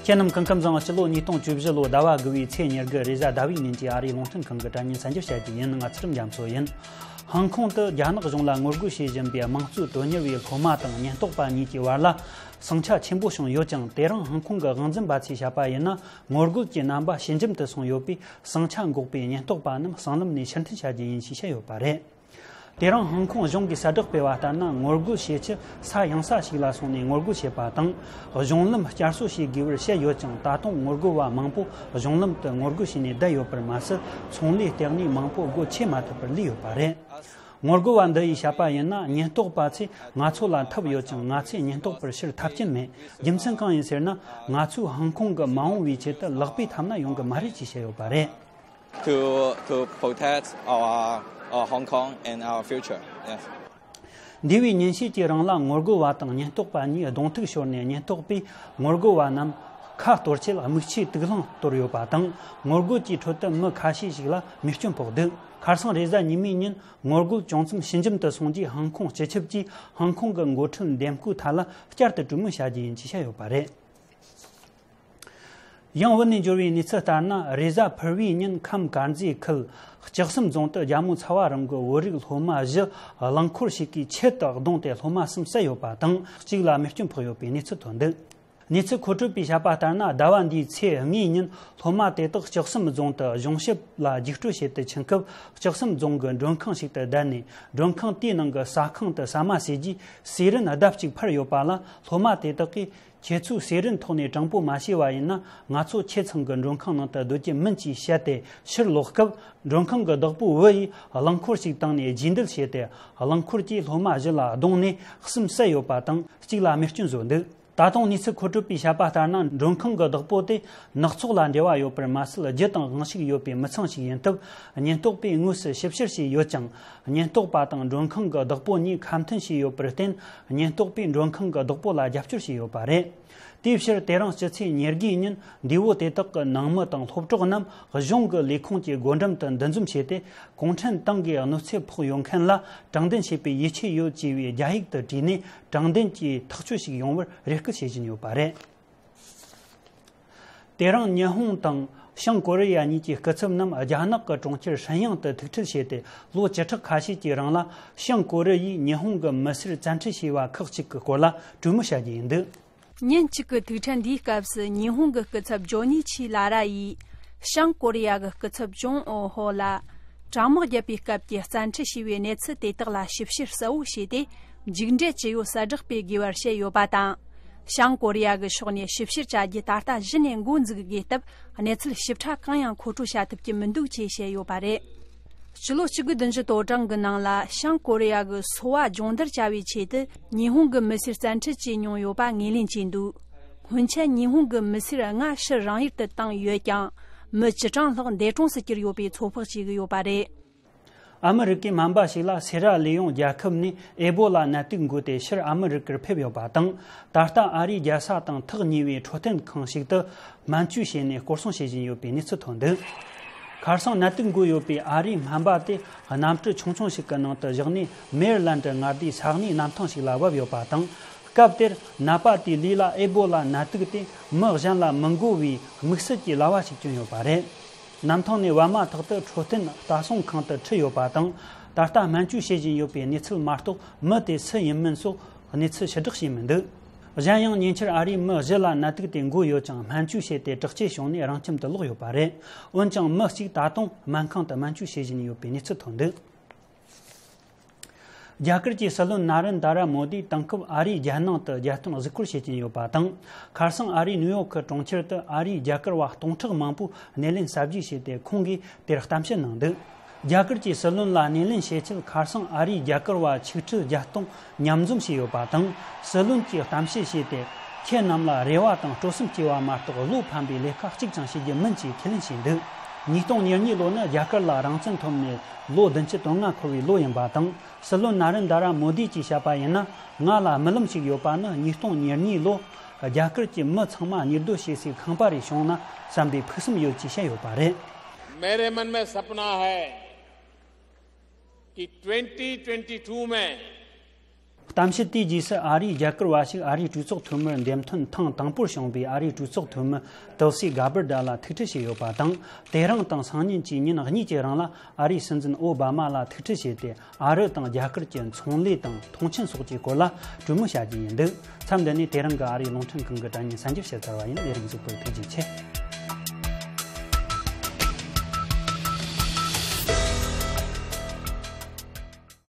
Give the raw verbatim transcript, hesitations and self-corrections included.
ཁྱེད་རྣམས་སྐུ་ཁམས་བཟང་། སྤྱི་ལོ་ཉིས་སྟོང་བཅུ་བཞི་ལོ་ཟླ་བ་དགུ་བའི་ཚེས་ཉེར་དགུ་རེས་གཟའ་ཟླ་བའི་ཉིན་གྱི་ཨ་རིའི་རླུང་འཕྲིན་ཁང་གི་དྲ་བརྙན་གསན་རྒྱབ་བྱ་རྒྱུ་ཡིན། ང་ཚེ་རིང་རྒྱ་མཚོ་ཡིན། ཧང་ཀོང་དུ་རྒྱ་ནག་གཞུང་ལ་ངོ་རྒོལ་བྱེད་བཞིན་པའི་དམངས་གཙོའི་དོན་གཉེར་བའི་སློབ་མ་དང་ཉེན་རྟོག་པ་གཉིས་ཀྱི་བར་ལ་ཟིང་ཆ་ཆེན་པོ་བྱུང་ཡོད་ཀྱང་། དེ་རིང་ཧང་ཀོང་གི་དབང་འཛིན་པ་ཚོས་བཤད་པ་ཡིན་ན། ངོ་རྒོལ་གྱི་རྣམ་པ་ཞི་འཇམ་དུ་སོང་ཡོད་པས། ཟིང་ཆ་འགོག་པའི་ཉེན་རྟོག་པ་རྣམས་སྲང་ལམ་ནས་ཕྱིར་འཐེན་བྱ་རྒྱུ་ཡིན་ཞེས་བཤད་ཡོད་པ་རེད། དེ་རིང་ཧང་ཀོང་གཞུང་གིས་གསལ་བསྒྲགས་སྤེལ་བ་ལྟར་ན། ངོ་རྒོལ་བྱེད་ཆེད་ས་ཡང་ས་ཞིག་ལ་སོང་ནས་ངོ་རྒོལ་བྱེད་པ་དང་། གཞུང་ལམ་བསྐྱར་གསོ་བྱེད་དགོས་པར་བཤད་ཡོད་ཀྱང་། ད་དུང་ངོ་རྒོལ་བ་མང་པོ་གཞུང་ལམ་དུ་ངོ་རྒོལ་བྱས་ནས་བསྡད་ཡོད་པར་མ་ཟད། ཚོང་ལས་ལྟེ་གནས་མང་པོ་སྒོ་ཕྱེ་མ་ཐུབ་པར་ལུས་ཡོད་པ་རེད། ངོ་རྒོལ་བ་འདི་ཡིས་བཤད་པ་ཡིན་ན། ཉེན་རྟོག་པ་ཚོས་ང་ཚོ་ལ་འཐབ་ཡོད་ཀྱང་། ང་ཚོས་ཉེན་རྟོག་པར་ཕྱིར་འཐབ་ཀྱིན་མེད། རྒྱུ་མཚན་གང་ཡིན་ཟེར་ན། ང་ཚོས་ཧང་ཀོང་གི་མ་འོངས་པའི་ཆེད་དུ་ལག་པས་འཐབ་ན་ཡོང་གི་མ་རེད་ཅེས་བཤད་ཡོད་པ་རེད། To to protect our uh, Hong Kong and our future. Yes. འདས་པའི་ཉིན་ཤས་ཀྱི་རིང་ལ་ངོ་རྒོལ་བ་དང་ཉེན་རྟོག་པ་གཉིས་གདོང་ཐུག་ཤོར་ནས། ཉེན་རྟོག་པས་ངོ་རྒོལ་བ་རྣམས་ཁ་གཏོར་ཆེད་དམིགས་ཆས་དུག་རླངས་གཏོར་ཡོད་པ་དང་། ངོ་རྒོལ་གྱི་ཁྲོད་དུ་མི་ཁ་ཤས་ཤིག་ལ་མེ་སྐྱོན་ཕོག་འདུག་ཁ་སང་རེས་གཟའ་ཉི་མའི་ཉིན་ངོ་རྒོལ་ཅུང་ཙམ་ཞི་འཇམ་དུ་སོང་རྗེས། ཧང་ཀོང་སྤྱི་ཁྱབ་ཀྱིས་ཧང་ཀོང་གི་འགོ་ཁྲིད་འདེམས་བསྐོའི་ཐད་ལ་བསྐྱར་དུ་གྲོས་མོལ་བྱ་རྒྱུ་ཡིན་ཅེས་བཤད་ཡོད་པ་རེད། ཡང་བོད་ནས་འབྱོར་བའི་གནས་ཚུལ་ལྟར་ན། རེས་གཟའ་ཕུར་བུའི་ཉིན་ཁམས་དཀར་མཛེས་ཁུལ་ལྕགས་ཟམ་རྫོང་དུ་རྒྱ་མོ་ཚ་བ་རམ་གྱི་བོད་རིགས་སློབ་མ་བཞི་རླངས་འཁོར་ཞིག་གིས་ཆེད་དུ་བརྡུངས་ཏེ། སློབ་མ་གསུམ་བསད་ཡོད་པ་དང་། གཅིག་ལ་མེ་སྐྱོན་ཕོག་ཡོད་པའི་གནས་ཚུལ་ཐོན་འདུག་གནས་ཚུལ་མཁོ་སྤྲོད་པས་བཤད་པ་ལྟར་ན། ཟླ་བ་འདིའི་ཚེས་ལྔའི་ཉིན་སློབ་མ་དེ་དག་ལྕགས་ཟམ་རྫོང་དུ་གཞུང་ཞབས་ལ་རྒྱུགས་སྤྲོད་བྱེད་དུ་ཕྱིན་སྐབས། ལྕགས་ཟམ་རྫོང་གི་མགྲོན་ཁང་ཞིག་ཏུ་བསྡད་ནས། མགྲོན་ཁང་དེའི་ནང་གི་ཟ་ཁང་དུ་ཟ་མ་ཟོས་རྗེས། ཟས་རིན་ལྡབ་གཅིག་འཕར་ཡོད་པ་ལ། སློབ་མ་དེ་དག་གིས། ཁྱེད་ཚོས་ཟས་རིན་ཐོག་ནས་དྲང་པོ་མ་བྱས་པ་ཡིན་ན། ང་ཚོ་ཁྱེད་ཚང་གི་མགྲོན་ཁང་ནང་དུ་སྡོད་རྒྱུ་མིན་ཅེས་བཤད་དེ་ཕྱིར་ལོག་སྐབས། མགྲོན་ཁང་གི་བདག་པོ་བུ་ཡིས་རླངས་འཁོར་ཞིག་བཏང་ནས་རྗེས་འདེད་བྱས་ཏེ། རླངས་འཁོར་གྱིས་སློབ་མ་བཞི་ལ་བརྡུངས་ནས་གསུམ་བསད་ཡོད་པ་དང་། གཅིག་ལ་མེ་སྐྱོན་བཟོས་འདུག་ད་དུང་གནས་ཚུལ་མཁོ་སྤྲོད་པས་བཤད་པ་ལྟར་ན། མགྲོན་ཁང་གི་བདག་པོ་དེ་ནག་ཚོགས་ལ་འབྲེལ་བ་ཡོད་པར་མ་ཟད། རྒྱུ་དང་དབང་ཤུགས་ཡོད་པའི་མི་ཚང་ཞིག་ཡིན་སྟབས། ཉེན་རྟོག་པས་དངོས་སུ་ཞིབ་བཤེར་བྱས་ཡོད་ཀྱང་། ཉེན་རྟོག་པ་དང་མགྲོན་ཁང་གི་བདག་པོ་གཉིས་ཁ་མཐུན་བྱས་ཡོད་པར་བརྟེན། ཉེན་རྟོག་པས་མགྲོན་ཁང་གི་བདག་པོ་ལ་རྒྱབ་སྐྱོར་བྱས་ཡོད་པ་རེད། དེའི་ཕྱིར། དེ་རིང་སྤྱི་ཚེས་ཉེར་དགུའི་ཉིན་འདས་པོ་དེ་དག་གི་ནང་མི་དང་སློབ་གྲོགས་རྣམས་གཞུང་གི་ལས་ཁུངས་ཀྱི་སྒོ་འགྲམ་དུ་འདུ་འཛོམས་བྱས་ཏེ། གུང་ཁྲན་ཏང་གིས་གནོད་འཚེ་ཕོག་ཡོད་མཁན་ལ་དྲང་བདེན་བྱེད་པའི་ཡིད་ཆེས་ཡོད་ཅེས་པའི་རྒྱ་ཡིག་ཏུ་བྲིས་ནས། དྲང་བདེན་གྱི་ཐག་གཅོད་ཞིག་ཡོང་བར་རེ་སྐུལ་བྱེད་བཞིན་ཡོད་པ་རེད། དེ་རིང་ཉི་ཧོང་དང་བྱང་ཀོ་རི་ཡ་གཉིས་ཀྱི་སྐུ་ཚབ་རྣམས་རྒྱ་ནག་གི་གྲོང་ཁྱེར་ཧྲན་ཡང་དུ་ཐུག་འཕྲད་བྱས་ཏེ། ལོ་བཅུ་ཕྲག་ཁ་ཤས་ཀྱི་རིང་ལ་བྱང་ཀོ་རི་ཡས་ཉི་ཧོང་གི་མི་སེར་བཙན་ཁྲིད་བྱས་པ་ཁག་ཅིག་གི་སྐོར་ལ་གྲོས་མོལ་བྱ་རྒྱུ་ཡིན་འདུག་ཉིན་གཅིག་གི་ཐུག་འཕྲད་འདིའི་སྐབས་སུ། ཉི་ཧོང་གི་སྐུ་ཚབ་ཇོ་ནི་ཆི་ལ་ར་ཡིས་བྱང་ཀོ་རི་ཡ་གི་སྐུ་ཚབ་ཅུང་ཨོ་ཧོ་ལ་དྲང་དམག་བརྒྱབ་པའི་སྐབས་ཀྱི་བཙན་ཁྲིད་བྱས་པའི་གནས་ཚུལ་དེ་དག་ལ་ཞིབ་བཤེར་གསལ་བོ་བྱས་ཏེ། མཇུག་འབྲས་ཇི་ཡོད་གསལ་བསྒྲགས་སྤེལ་དགོས་པར་བཤད་ཡོད་པ་དང་། བྱང་ཀོ་རི་ཡ་གི་ཕྱོགས་ནས་ཞིབ་བཤེར་བྱ་རྒྱུ་ད་ལྟ་གཞི་ནས་འགོ་འཛུགས་དགོས་སྟབས། གནས་ཚུལ་ཞིབ་ཕྲ་གང་ཡང་མཁོ་སྤྲོད་བྱ་ཐུབ་ཀྱི་མི་འདུག་ཅེས་བཤད་ཡོད་པ་རེད། ཕྱི་ལོ་གཅིག་དགུ་བདུན་ཅུ་དོན་གྲངས་ཀྱི་ནང་ལ། བྱང་ཀོ་རི་ཡ་གི་སོ་པ་སྦྱོང་བརྡར་བྱ་བའི་ཆེད་དུ་ཉི་ཧོང་གི་མི་སེར་བཙན་ཁྲིད་བྱས་མྱོང་ཡོད་པ་ངོས་ལེན་བྱས་འདུག་སྔོན་ཆད་ཉི་ཧོང་གི་མི་སེར་ལྔ་ཕྱིར་རང་ཡུལ་དུ་བཏང་ཡོད་ཀྱང་། མི་བཅུ་གྲངས་ལྷག་འདས་གྲོངས་སུ་གྱུར་ཡོད་པའི་ཚོད་དཔག་བྱེད་ཀྱི་ཡོད་པ་རེད། ཨ་མི་རི་ཀའི་སྨན་པ་ཞིག་ལ་སེ་ར་ལི་ཡོང་རྒྱལ་ཁབ་ནས་ཨེ་བོ་ལ་ནད་དུག་འགོས་ཏེ་ཕྱིར་ཨ་མི་རི་ཀར་ཕེབས་ཡོད་པ་དང་། ད་ལྟ་ཨ་རིའི་རྒྱལ་ས་དང་ཐག་ཉེ་བའི་འཕྲོད་བསྟེན་ཁང་ཞིག་ཏུ་སྨན་བཅོས་བྱས་ནས་སྐོར་སྲུང་བྱེད་བཞིན་ཡོད་པའི་གནས་ཚུལ་ཐོན་འདུག་ཁ་སང་ནད་དུག་འགོས་ཡོད་པའི་ཨ་རིའི་སྨན་པ་དེ་གནམ་གྲུ་ཆུང་ཆུང་ཞིག་གི་ནང་དུ་བཞག་ནས། མེ་རི་ལན་ཌི་མངའ་སྡེའི་ས་གནས་གནམ་ཐང་ཞིག་ལ་བབས་ཡོད་པ་དང་། སྐབས་དེར་ནད་པ་དེའི་ལུས་ལ་ཨེ་བོ་ལ་ནད་དུག་དེ་མི་གཞན་ལ་མི་འགོ་བའི་དམིགས་བསལ་གྱི་ལྭ་བ་ཞིག་གྱོན་ཡོད་པ་རེད། གནམ་ཐང་ནས་བབས་མ་ཐག་ཏུ་འཕྲོད་བསྟེན་ལྟ་སྲུང་ཁང་དུ་ཁྲིད་ཡོད་པ་དང་། ད་ལྟ་སྨན་བཅོས་བྱེད་བཞིན་ཡོད་པའི་གནས་ཚུལ་མ་གཏོགས། མི་དེ་སུ་ཡིན་མིན་སོགས་གནས་ཚུལ་ཕྱིར་བསྒྲགས་བྱས་མི་འདུག་གཞན་ཡང་། ཉེ་ཆར་ཨ་རིའི་མི་བཞི་ལ་ནད་དུག་དེ་འགོས་ཡོད་ཀྱང་། སྨན་བཅོས་བྱས་ཏེ་དྲག་སྐྱེད་བྱུང་ནས་རང་ཁྱིམ་དུ་ལོག་ཡོད་པ་རེད། འོན་ཀྱང་། མི་གཅིག་ད་དུང་སྨན་ཁང་དུ་སྨན་བཅོས་བྱེད་བཞིན་ཡོད་པའི་གནས་ཚུལ་ཐོན་འདུག་རྒྱ་གར་གྱི་སྲིད་བློན་ན་རེན་དྷ་ར་མོ་དིས་དེང་སྐབས་ཨ་རིའི་རྒྱལ་ནང་དུ་རྒྱལ་སྟོན་གཟིགས་སྐོར་བྱེད་ཀྱིན་ཡོད་པ་དང་། ཁ་སང་ཨ་རིའི་ནིའུ་ཡོག་གི་གྲོང་ཁྱེར་དུ་ཨ་རིའི་རྒྱ་གར་བ་སྟོང་ཕྲག་མང་པོས་སྣེ་ལེན་གཟབ་རྒྱས་བྱས་ཏེ། ཁོང་གིས་དེར་གཏམ་བཤད་གནང་འདུག་རྒྱ་གར་གྱི་སྲིད་བློན་ལ་སྣེ་ལེན་བྱེད་ཆེད། ཁ་སང་ཨ་རིའི་རྒྱ་གར་བ་ཆིག་ཁྲི་བརྒྱ་སྟོང་མཉམ་འཛོམས་བྱས་ཡོད་པ་དང་། སྲིད་བློན་གྱིས་གཏམ་བཤད་བྱས་ཏེ། ཁྱེད་རྣམས་ལ་རེ་བ་དང་སྤྲོ་སེམས་སྐྱེ་བ་མ་གཏོགས། བློ་ཕམ་པའི་ལས་ཀ་གཅིག་ཀྱང་བྱེད་རྒྱུ་མིན་ཅེས་ཁས་ལེན་བྱས་འདུག་ཉིས་སྟོང་ཉེར་གཉིས་ལོ་ནི་རྒྱ་གར་ལ་རང་བཙན་ཐོབ་ནས་ལོ་བདུན་ཅུ་དོན་ལྔ་འཁོར་བའི་ལོ་ཡིན་པ་དང་། སྲིད་བློན་ན་རེན་དྷ་ར་མོ་དི་གིས་བཤད་པ་ཡིན་ན། ང་ལ་རྨི་ལམ་ཞིག་ཡོད་པ་ནི། ཉིས་སྟོང་ཉེར་གཉིས་ལོ་རྒྱ་གར་གྱི་མི་ཚང་མ་གཉེར་སྡོད་བྱེད་སའི་ཁང་པ་རེ་བྱུང་ན་བསམ་པའི་ཕུགས་བསམ་ཡོད་ཅེས་བཤད་ཡོད་པ་རེད། मेरे मन में सपना है कि ट्वेंटी ट्वेंटी टू में གཏམ་བཤད་དེའི་རྗེས་སུ། ཨ་རིའི་རྒྱ་གར་བ་ཞིག་ཨ་རིའི་གྲོས་ཚོགས་འཐུས་མིར་འདེམས་ཐོན་ཐེངས་དང་པོར་བྱུང་བའི་ཨ་རིའི་གྲོས་ཚོགས་འཐུས་མི་ཏུལ་སི་གྷ་བར་དཱ་ལ་ཐུག་འཕྲད་བྱས་ཡོད་པ་དང་། དེ་རིང་དང་སང་ཉིན་གྱི་ཉིན་གཉིས་ཀྱི་རིང་ལ་ཨ་རིའི་སྲིད་འཛིན་ཨོ་བྷ་མ་ལ་ཐུག་འཕྲད་བྱས་ཏེ། ཨ་རི་དང་རྒྱ་གར་གྱི་ཚོང་ལས་དང་མཐོང་མཆན་སོགས་ཀྱི་སྐོར་ལ་གྲོས་མོལ་བྱ་རྒྱུ་ཡིན་འདུག་མཚམས་འདི་ནས་དེ་རིང་གི་ཨ་རིའི་རླུང་འཕྲིན་ཁང་གི་དྲ་བརྙན་གསར་འགྱུར་ཕྱེ་ཚར་བ་ཡིན། ལས་རིམ་གཟིགས་པར་ཐུགས་རྗེ་ཆེ།